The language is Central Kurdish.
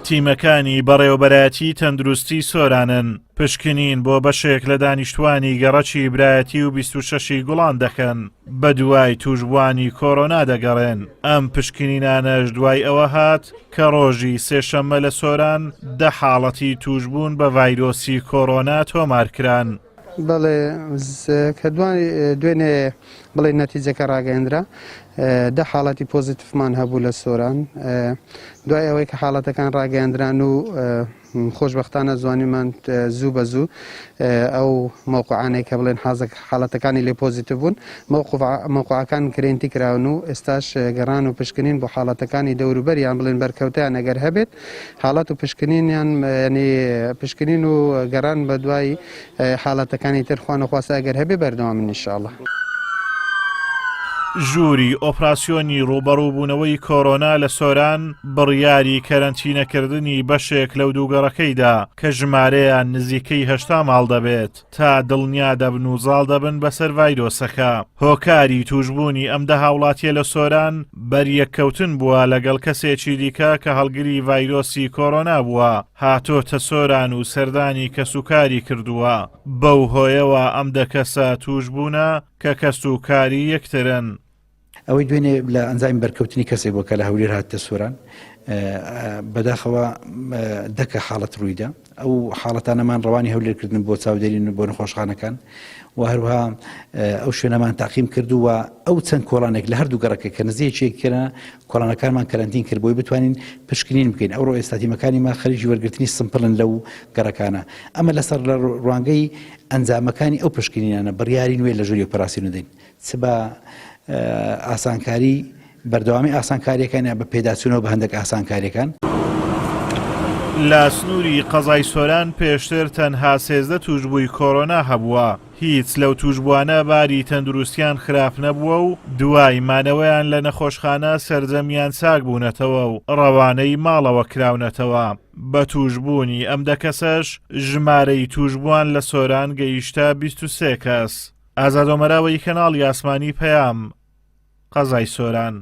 تیمەکانی بەڕێوەبەرایەتی تەندروستی سۆرانن، پشکنین بۆ بەشێک لە دانیشتوانی گەڕەکی برایەتی و 26 ی گوڵان دەکەن، بەدوای تووشبووانی کۆرۆنا دەگەڕێن، ئەم پشکنینانەش دوای ئەوە هات کە ڕۆژی سێشەممە لە سۆران دە حاڵەتی تووشبوون بە ڤایرۆسی کۆرۆنا تۆمارکران. بەڵێ کە دوێنێ بڵێ نەتیجەکە ڕاگەیەندرا دە حاڵەتی پۆزیتیفمان هەبوو لە سۆران دوای ئەوەی کە حاڵەتەکان ڕاگەیەندران و خۆشبەختانە زوانیمان زوو بە زوو ئەو مەوقعانەی کە بڵێن حازە حاڵەتەکانی لێ پۆزیتیف بوون مەوقعەکان کرێنتی کراون و ئێستاش گەڕان و پشکنین بۆ حاڵەتەکانی دەوروبەریان بڵێن بەرکەوتیان ئەگەر هەبێت حاڵەت و پشکنینیان ینی پشکنین و گەڕان بە دوای حاڵەتەکانی تر خوانەخواستە ئەگەر هەبێ بەردەوامن ان شاء اللە. ژووری ئۆپراسیۆنی ڕووبەڕووبوونەوەی کۆرۆنا لە سۆران بڕیاری کەرەنتینەکردنی بەشێک لەو دوو گەڕەکەی دا کە ژمارەیان نزیکەی 80 ماڵ دەبێت تا دڵنیا دەبن و زاڵ دەبن بەسەر ڤایرۆسەکە. هۆکاری تووشبوونی ئەم دە هاوڵاتیە لە سۆران بەریەککەوتن بووە لەگەڵ کەسێکی دیکە کە هەڵگری ڤایرۆسی کۆرۆنا بووە. هاتۆتە سۆران و سەردانی کەسوکاری کردووە، بەو هۆیەوە ئەم دە کەسە تووشبوونە کە کەسوکاری یەکترن. ئەوەی دوێنێ لە ئەنجامی بەرکەوتنی کەسێک بووە کە لە هەولێر هاتتە سۆران، بەداخەوە دەکە حاڵەت ڕوویدا، ئەو حاڵەتانەمان ڕەوانی هەولێر کردن بۆ چاودێرین و بۆ نەخۆشخانەکان و هەروەها ئەو شوێنەمان تاقیم کرد و ئەو چەند کۆڵانێک لە هەردوو گەڕەکە کە نزیکێک کرا کۆڵانەکانمان کەرەنتین کرد بۆی بتوانین پشکنین بکەین ئەوڕۆ ئێستا تیمەکانی ما خەریکی وەرگرتنی سمپڵن لەو گەڕەکانە ئەمە لەسەر لە ڕوانگەی ئەنجامەکانی ئەو پشکنینانە بڕیاری نوێ لە ژووری ئۆپەراسیۆن دەین چ بە ئاسانکاری بەردەوامی ئاسانکاریەکان یا بە پێداچوونەوە بە هەندێک ئاسانکاریەکان. لە سنووری قەزای سۆران پێشتر تەنها 13 تووشبووی کۆرۆنا هەبووە، هیچ لەو تووشبووانە باری تەندروستیان خراپ نەبووە و دوای مانەوەیان لە نەخۆشخانە سەرجەمیان چاکبوونەتەوە و ڕەوانەی ماڵەوە کراونەتەوە. بە تووشبوونی ئەم دە کەسەش ژمارەی تووشبووان لە سۆران گەیشتە 23 کەس. ئازاد ئۆمەراوەیی کەناڵی ئاسمانی پەیام، قەزای سۆران.